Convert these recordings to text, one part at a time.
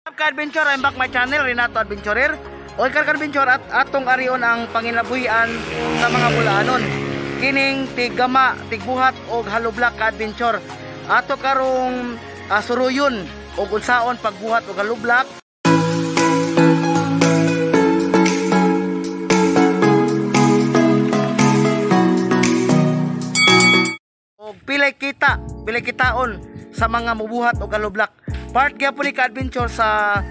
Ka-adventure, I'm back my channel, Renato Adventurer. O ka-adventure, at atong arion ang panginabuhian sa mga Bulaanon. Kining tigama, tigbuhat og haloblak ka-adventure. Ato karong suruyon og unsaon pagbuhat og haloblak. Og pilay kita, pilay kitaon sa mga mubuhat og haloblak. Part gyapon ni ka-adventure sa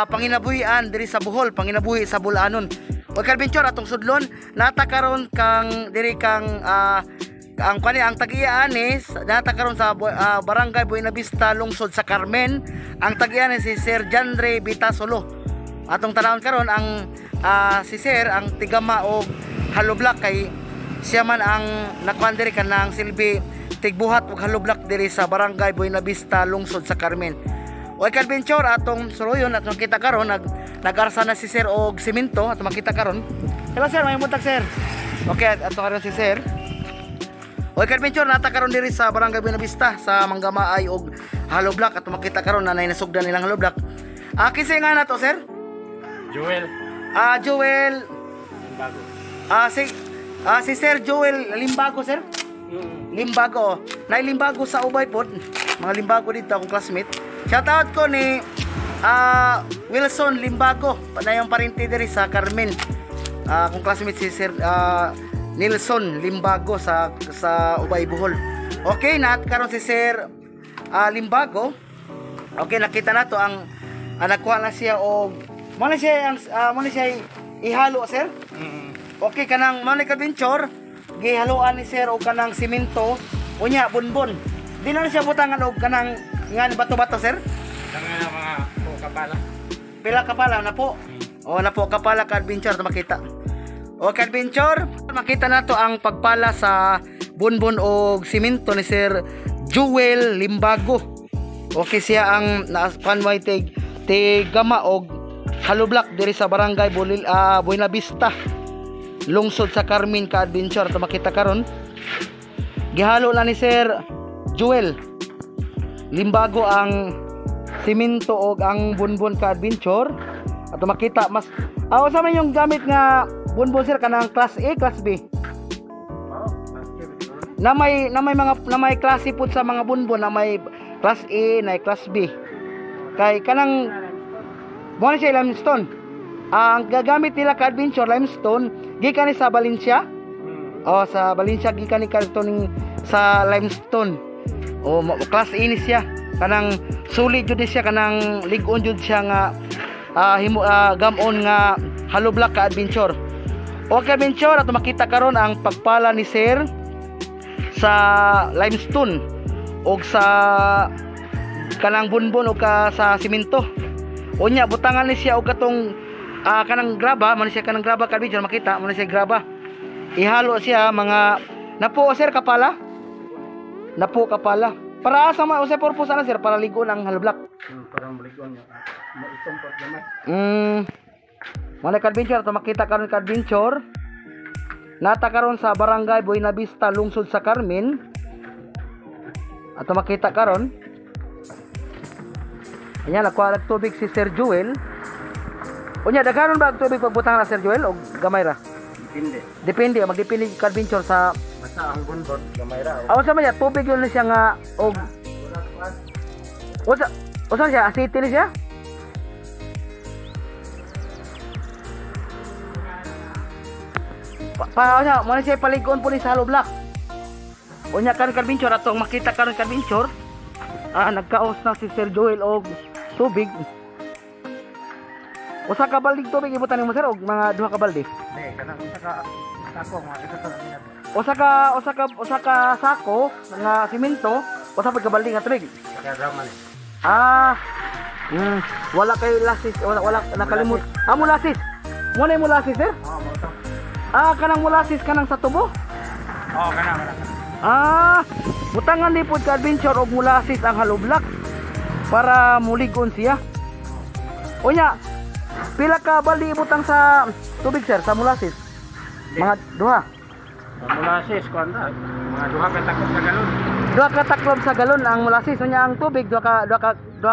panginabuhian diri sa Bohol, panginabuhi sa Bulaanon. O ka-adventure, atong sudlon nata karon kang diri kang ang kani ang tag-iya ani nata karon sa Barangay Buena Vista, lungsod sa Carmen. Ang tag-iya ni si Sir Jandre Bitasolo. Atong tanawon karon ang si Sir ang tigama og haloblak kay siya man ang nakuan diri kanang silbi tigbuhat og haloblak diri sa Barangay Buena Vista, lungsod sa Carmen. O ka-adventure, atong suruyon at makita karon nag-arsa na si Sir og simento at makita karon. Hello sir, may buntag sir. Okay, ato karon si Sir. O ka-adventure, nata karon diri sa Barangay Buena Vista sa Manggamaay og haloblak at makita karon na nasugdan nilang haloblak. Kinsa nga nato sir? Joel. Joel Limbago. Si Sir Joel Limbago sir? Limbago. Nay Limbago sa Ubay pod. Mga Limbago dito akong classmate. Shout out ko ni Wilson Limbago, panayong parinti diri sa Carmen. Akong classmate si Sir Nilson Limbago sa Ubay Bohol. Okay, naat karon si Sir Limbago. Okay, nakita nato ang nagkuha na siya og mo na siya ang mo na siya ihalo sir. Okay, kanang mo na ka-adventure, gihaluan ni sir og kanang simento unya bunbon. Di na siya butangan og kanang ngan bato-bato sir. Kanang mga po kapala. Pila kapala na po. O na po kapala ka-adventure makita. O ka-adventure, makita nato ang pagpala sa bunbon og simento ni Sir Joel Limbago. Okay, siya ang nakuan tig tigama og haloblak diri sa Barangay Buena Vista, lungsod sa Carmen ka-adventure. Ito makita karon gihalo na ni Sir Joel Limbago ang simento og ang bunbon ka-adventure. At makita mas sa man yung gamit nga bunbon sir, kanang class A, class B? Na may mga na may klase pud sa mga bunbon, na may class A, na may class B. Kay kanang mo na siya limestone. Ang gagamit nila ka-adventure limestone gikan ni sa Valencia. Oh, sa Valencia gikan ni karton sa limestone. Oh, class A ni siya. Kanang sulit jud ni siya, kanang lig-on jud siya nga gamon nga haloblak ka-adventure. Okay adventure, at makita karon ang pagpala ni Sir sa limestone og sa kanang bunbon og ka sa simento. Unya butangan ni siya og katong kanang graba, man siya kanang graba ka-adventure, makita man siya graba. Ihalo siya mga napo sir kapala. Napo kapala. Para asa man usay purpose ana sir, para ligon ang haloblak. Para ligon niya. Maitumpot gamay. Mga ka-adventure, to makita karon ka-adventure. Nata karon sa Barangay Buena Vista, lungsod sa Carmen. Ato makita karon. Anya nakuha og tubig si Sir Joel. Unya daghanon ba og tubig pagbutang na Sir Joel og gamay ra? Depende. Depende, magdepende ka-adventure sa basta ang bunbon gamay ra. Aw sa man niya tubig yun siya nga og usa usa siya asite ni siya. Pa usa mo na siya palig-on po ni sa haloblak. Unya karon ka-adventure, atong makita karon ka-adventure, nagkaos na si Sir Joel og tubig. Usa ka balde tubig ibutan nimo sir og mga duha ka balde? Di, kanang usa ka sako mga isa sa ginab. Usa ka sako nga simento, usa pud ka balde nga tubig. Saka man. Wala kay lasis, wala nakalimot. Molasses. Mo na molasses sir? Oo, mo to. Kanang molasses kanang sa tubo? Oo, kanang. Butangan ni pud ka adventure og molasses ang haloblak para mulig-on siya. Unya, pila ka balde ibutang sa tubig sir sa molasses? Mga duha. Sa molasses kuan ta, mga duha ka taklob sa galon. Duha ka taklob sa galon ang molasses. Unya ang tubig duha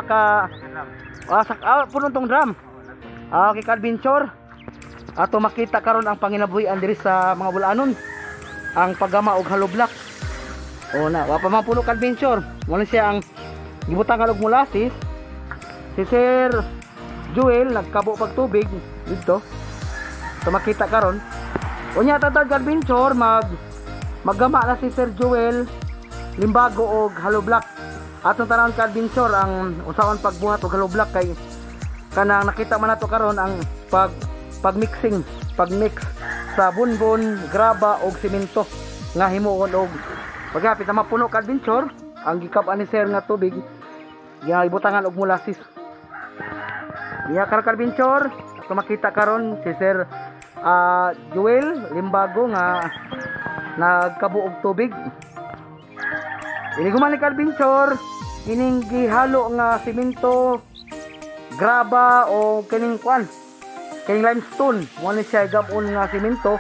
ka Puno tong drum. Okay ka-adventure. Ato makita karon ang panginabuhian diri sa mga Bulanon. Ang paggama og hollow block. O na, wa pa man puno ka-adventure. Mo ni siya ang gibutangan og molasses. Si Sir Joel nagkabo pag tubig dito. So makita karon. Unya tatag adventure maggama na si Sir Joel Limbago og hollow block. Atong tanawon ka-adventure ang usaon pagbuhat og hollow block kay kanang nakita man nato karon ang pagmixing, pagmix sa bunbon, graba og simento nga himuon og pagapit na mapuno ka-adventure ang gikab-an ni sir nga tubig gibutangan og molasses. Diha karon ka-adventure ato makita karon si Sir Joel Limbago nga nagkabo og tubig. Ini guman ni ka-adventure kining gihalo nga simento, graba o kining kuan, kining limestone, mo ni siya gamon nga simento.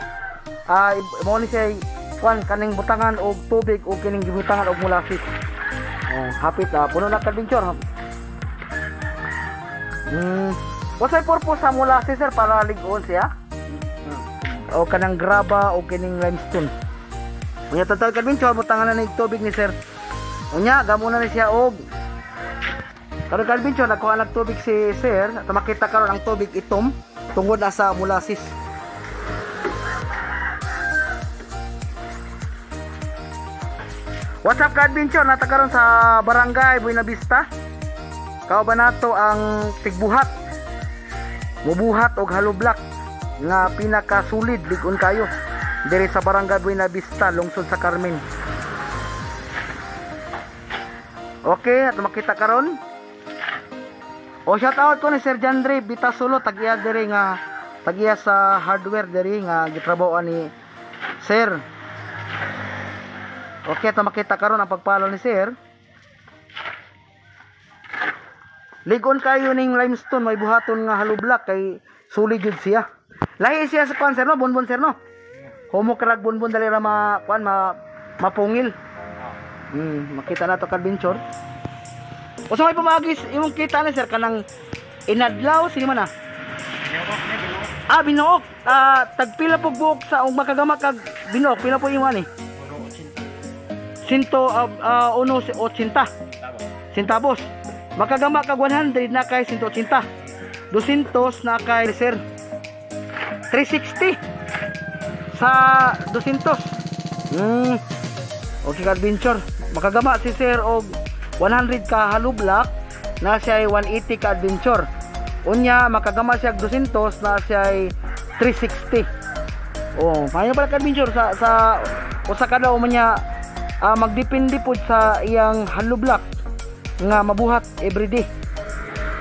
Mo ni siya kuan kaning butangan og tubig o kining gibutangan og molasses. Oh, hapit puno na ka-adventure. What's purpose sa molasses sir para lig-on siya? O kanang graba o kining limestone. Unya total ka-adventure butangan na ni tubig ni sir. Unya gamo na ni siya og karon ka-adventure nagkuha nag tubig si sir at makita karon ang tubig itom tungod na sa molasses. What's up ka-adventure, nata karon sa Barangay Buena Vista. Kauban nato ang tigbuhat. Mubuhat og hollow block nga pinakasulid lig-on kayo diri sa Barangay Buena Vista, lungsod sa Carmen. Okay, at makita karon. O shout out ko ni Sir Jandre Bitasulo, tag-iya diri nga tag-iya sa hardware diri nga gitrabahoan ni Sir. Okay, at makita karon ang pagpalo ni Sir. Ligon kayo ning limestone may buhaton nga hollow block kay sulit jud siya. Lahi siya sa kuan sir no, bonbon sir no. Humok rag bonbon dali ra ma kuan ma mapungil. Makita na to ka-adventure. Usa may pamaagi imong kita ni sir kanang inadlaw sini man ah. Binuok. Tagpila pug buok sa og makagama kag binuok pila po imo ani? Sinto uno ochenta. Centavos. Makagama kag 100 na kay 180. 200 na kay sir 360 sa 200. Okay ka-adventure. Makagama si sir og 100 ka hollow block na siya ay 180 ka adventure. Unya makagama siya og 200 na siya ay 360. Oh, maayo pala ka-adventure sa usa ka daw man niya magdepende pud sa iyang hollow block nga mabuhat everyday.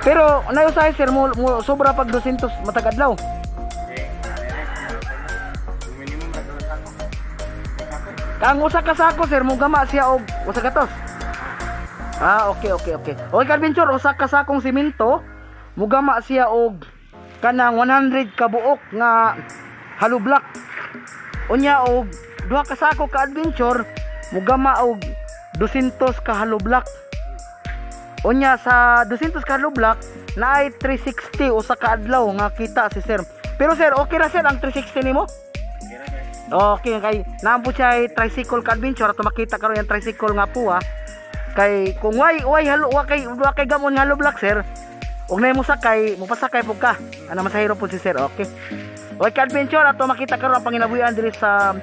Pero nayo sa sir mo sobra pag 200 matag adlaw. Ang usa ka sako sir mo gama siya og usa ka tos. Okay. Okay ka-adventure, usa ka sakong simento mugama siya og kanang 100 ka buok nga hollow block. Unya og duha ka sako ka adventure mugama og 200 ka hollow block. Unya sa 200 ka hollow block naay 360 usa ka adlaw nga kita si sir. Pero sir, okay ra sir ang 360 nimo? Okay kay naampo siya ay tricycle ka adventure ato makita karon yung tricycle nga po Kay kung way halo wa kay gamon nga hollow block sir, ug nay mo sakay, mopasakay pud ka. Ana masahiro pud si sir. Okay. Okay ka adventure ato makita karon ang panginabuhian diri sa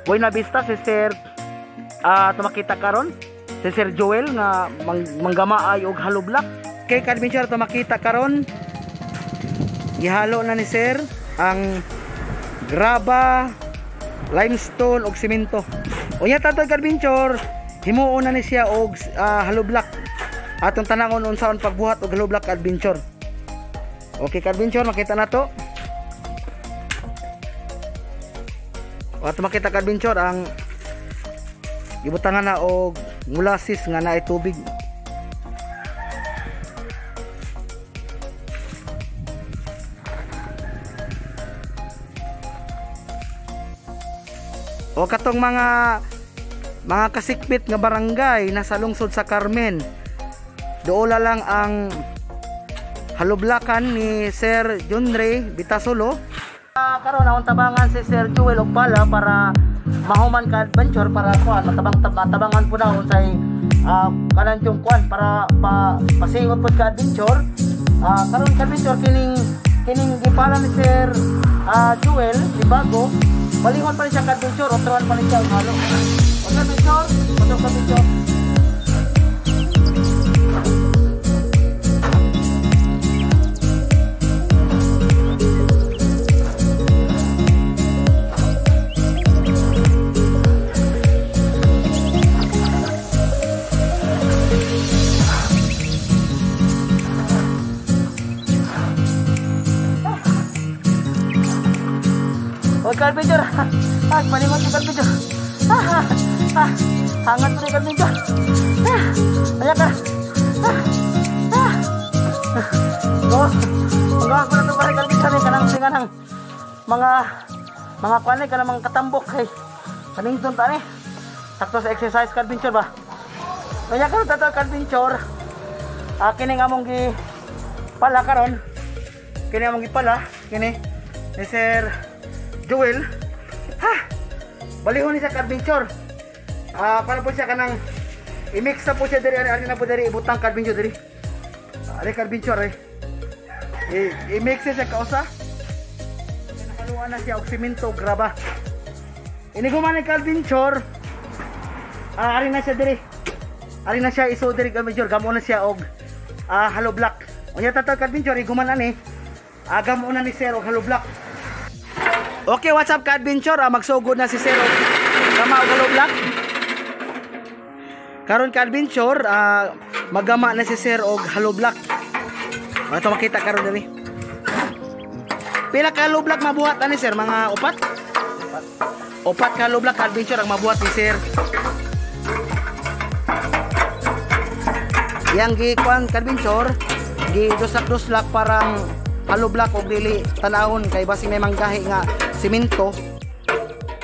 Buena Vista si sir ato makita karon si Sir Joel nga manggama ay og hollow block. Okay ka adventure ato makita karon gihalo na ni sir ang graba, limestone og simento. Unya tatod ka adventure, himuon na ni siya og hollow block. Atong tanangon unsaon pagbuhat og hollow block adventure. Okay ka adventure, makita na to. Ato makita ka adventure ang gibutangan na og molasses nga naay tubig. O katong mga kasikbit nga barangay nasa lungsod sa Carmen, doola lang ang halublakan ni Sir Junrey Bitasolo. Karon akong tabangan si Sir Joel og pala para mahuman ka adventure para kuan matabang tabangan po na unsay kanan yung kuan para pasingot pod ka adventure. Karon ka adventure kining kining gipala ni Sir Joel ni bago balihon pa ni siya ka adventure, otrohan pa ni siya og halo. Og adventure, otro ka adventure. Huwag ka adventure. Ah, malimot yung adventure. Ah, ah, hangat mo yung adventure. Ah, ayak ka. Ah, ah. Gawas, gawas mo na ito pare adventure. Kanang singanang mga mga kuanay, kanang mga katambok. Kay kaning doon tani. Sakto sa exercise ka adventure ba? Ayak ka na ito adventure. Ah, kining among gi pala karon. Kini among gi pala. Kini ni Sir Joel. Ha! Balihon ni siya ka-adventure. Para po siya kanang i-mix na po siya diri, ari na po diri ibutang ka-adventure diri. Ari ka-adventure eh. I-mix siya kausa. Nakaluan na siya og simento graba. Iniguman ni ka-adventure. Ari na siya diri. Ari na siya iso diri ka-adventure, gamo na siya og hollow block. Unya tatag ka-adventure iguman ani. Gamo na ni sir og hollow block. Okay, what's up ka-adventure? Magsugod na si Sir og gama og hollow block. Karon ka-adventure, magama na si Sir og hollow block. Ito makita karon diri. Pila ka hollow block mabuhat ani sir? Mga upat? Upat ka hollow block ka-adventure ang mabuhat ni Sir. Yang gikuan ka-adventure, gi duslak-duslak parang hollow block og dili tanawon kay basing may manggahi nga simento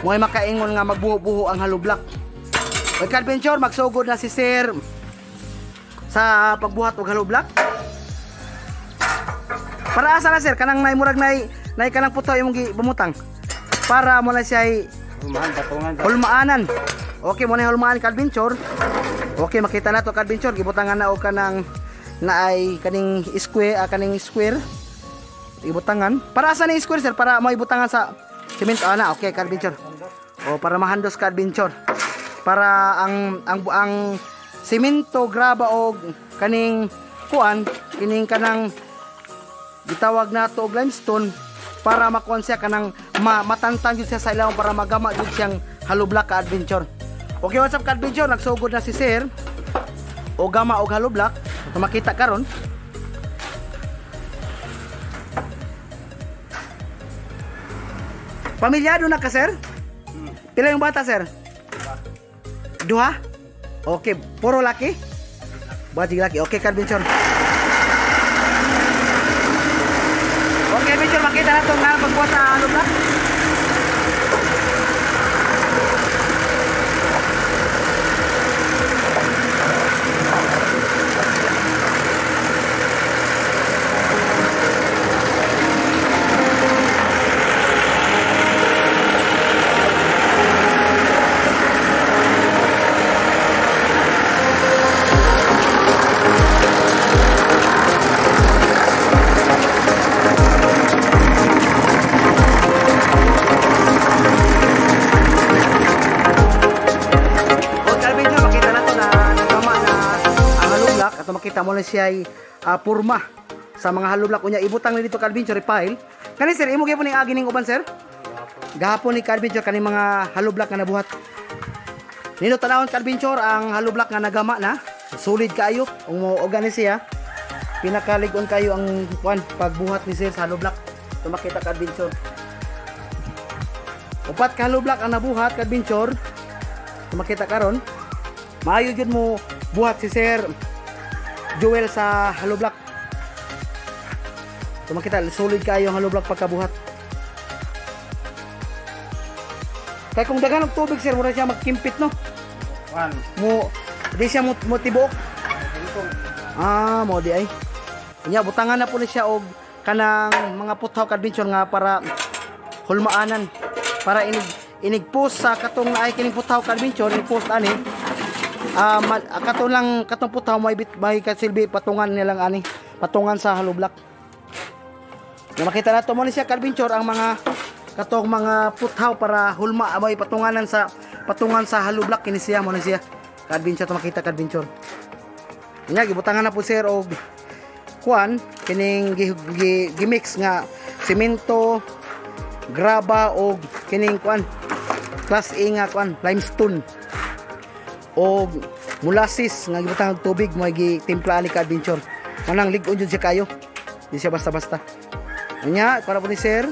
mo'y makaingon nga magbuho-buho ang hollow block. Okay, ka-adventure, magsugod na si Sir sa pagbuhat og hollow block. Para asa na sir kanang nay murag nay nay kanang puto imong gibumutang para mo na siya hulmaanan. Okay, mo na hulmaan ka-adventure. Okay, makita na to ka-adventure, gibutangan na og kanang naay kaning square, kaning square ibutangan. Para asa ni square sir? Para mo ibutangan sa cement ana. Okay ka-adventure. O para mahandos ka-adventure. Para ang simento graba og kaning kuan kining kanang gitawag nato og limestone para makuan siya kanang matantan jud siya sa ilawom para magama jud siyang hollow block ka-adventure. Okay, what's up ka-adventure? Nagsugod na si sir og gama og hollow block. Kung makita karon. Pamilyado na ka sir? Pila yung bata sir? Duha? Okay, puro laki? Bajig laki. Okay ka-adventure. Okay adventure, makita na itong pagbuhat sa hollow block. Makita mo na siya ay purma sa mga hollow block. Unya ibutang ni dito ka-adventure pile. Kani sir, imo gyapon ning agi ning uban sir? Gahapon ni ka-adventure kani mga hollow block nga nabuhat. Nino tanawon ka-adventure ang hollow block nga nagama na. Solid kaayo ug mo organi siya. Pinakalig-on kayo ang kuan pagbuhat ni sir sa hollow block. So makita ka-adventure. Upat ka hollow block ang nabuhat ka-adventure. So makita karon. Maayo jud mo buhat si Sir Joel sa hollow block. So makita solid kayo ang hollow block pagkabuhat. Kay kung daghan og tubig sir, mura siya magkimpit no. Mo di siya mo tibuok. Ah, mo di ay. Unya butangan na po ni siya og kanang mga puthaw ka-adventure nga para hulmaanan, para inig post sa katong ay kining puthaw ka-adventure, inig post ani. Katong lang katong puthaw may may kasilbi patungan nilang ani, patungan sa hollow block. Na makita nato mo ni siya ka-adventure ang mga katong mga puthaw para hulma may patunganan sa patungan sa hollow block kini siya mo ni siya ka-adventure to makita ka-adventure. Nya gibutangan na po sir og kuan kining gi-mix nga semento, graba og kining kuan class A nga kuan limestone og molasses nga gibutang og tubig mo gitimpla ani ka-adventure. Manang lig-on jud siya kayo. Di siya basta-basta. Unya para po ni sir.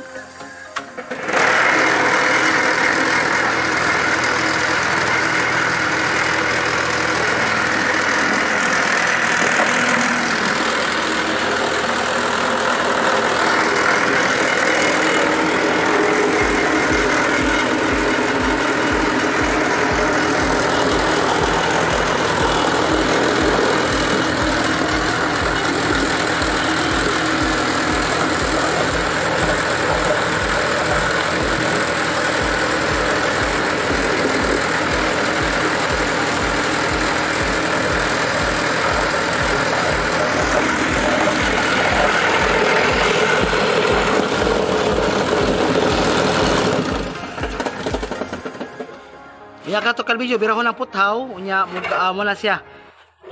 Unya kato ka-adventure birahon ang puthaw, unya mo na siya.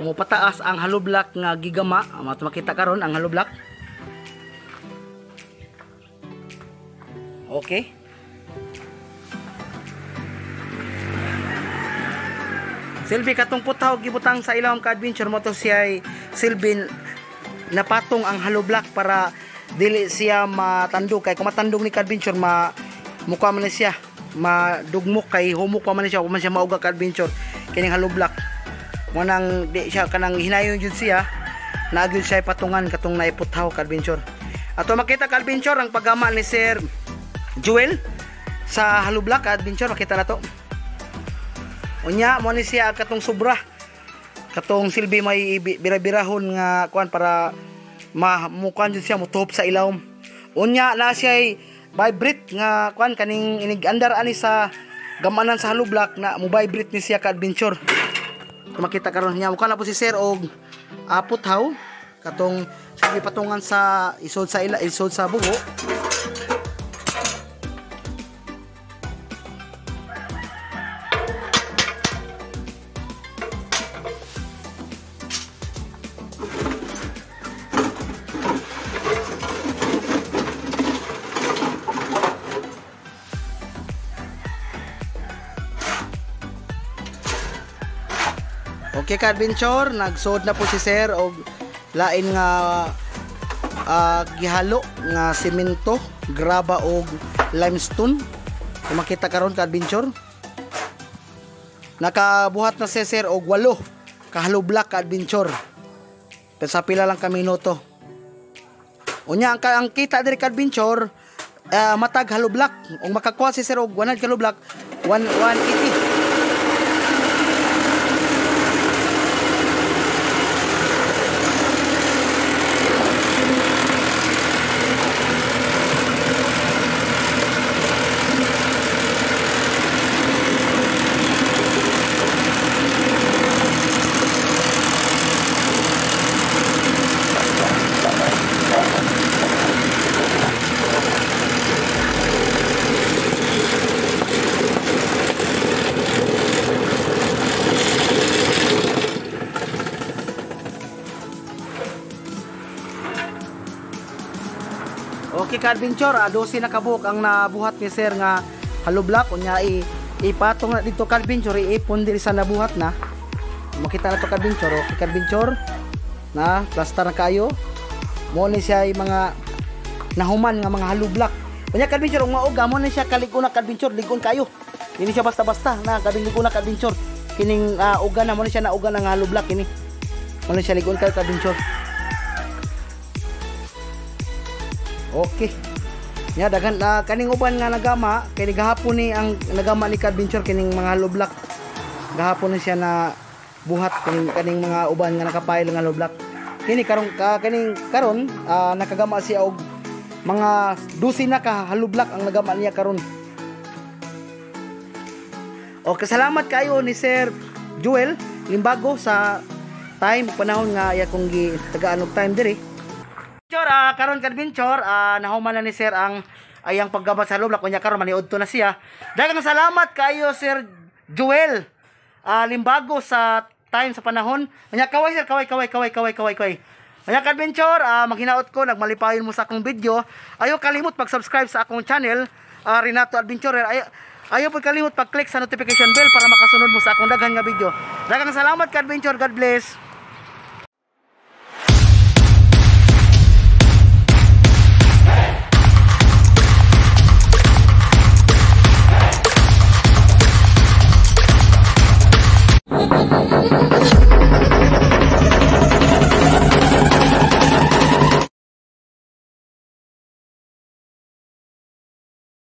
Mupataas ang hollow block nga gigama, mato makita karon ang hollow block. Okay. Silbi katong puthaw gibutang sa ilawom ka-adventure mo to siya silbi napatong ang hollow block para dili siya matandog, kay kung matandog ni ka-adventure ma mukha man siya madugmok kay humok pa man siya, man siya mauga ka-adventure kining hollow block. Mo nang di siya kanang hinayon jud siya, nagyud siya patungan katong naiputhaw ka-adventure. Ato makita ka-adventure ang paggama ni Sir Joel sa hollow block ka-adventure, makita na to. Unya mo ni siya katong sobra katong silbi may bira-birahon nga kuan para mamukan jud siya motuhop sa ilawom. Unya na siya vibrate nga kuan kaning inig andar ani sa gamanan sa hollow block na mo vibrate ni siya ka-adventure. Makita karon niya mukha na po si sir og puthaw katong sige patungan sa isod sa ila isod sa buho. Okay ka-adventure, nagsuod na po si sir og lain nga gihalo nga semento, graba og limestone. Kung makita karon ka-adventure, nakabuhat na si sir og 8 ka hollow block ka-adventure. Pero sa pila lang ka minuto. Unya ang kita diri ka-adventure, matag hollow block. Ug makakuha si sir og 100 ka hollow block, 180. Okay ka-adventure, 12 na kabuok ang nabuhat ni sir nga hollow block. Unya ipatong na dito ka-adventure, iipon diri sa nabuhat na. Makita na to ka-adventure. Okay ka-adventure, na plaster na kayo. Mo ni siya ay mga nahuman nga mga hollow block. Unya ka-adventure, ug maoga mo ni siya kalig-on na ka-adventure, ligon kayo. Dili siya basta-basta na kabing ligon na ka-adventure. Kining uga na mo ni siya nauga na nga hollow block kini. Mo ni siya ligon kayo ka-adventure. Okay. Nya daghan kaning uban nga nagama kay gahapon ni ang nagama ni ka-adventure kining mga hollow block. Gahapon ni siya na buhat kaning mga uban nga nakapile nga hollow block. Kini karon ka kaning karon nakagama siya og mga 12 na ka hollow block ang nagama niya karon. Okay, salamat kayo ni Sir Joel Limbago sa time panahon nga iya kong gi tagaan og time diri. Adventure, karon ka adventure, nahuman na ni Sir ang ayang paggama sa hollow block unya karon maniudto na siya. Daghang salamat kayo, Sir Joel Limbago, sa time sa panahon. Unya kaway, sir, kaway, kaway, kaway, kaway, kaway, kaway. Unya ka adventure, maghinaot ko nagmalipayon mo sa akong video. Ayo kalimot pag-subscribe sa akong channel, Renato Adventurer. Ayo ayo pud kalimot pag-click sa notification bell para makasunod mo sa akong daghan nga video. Daghang salamat ka adventure, God bless.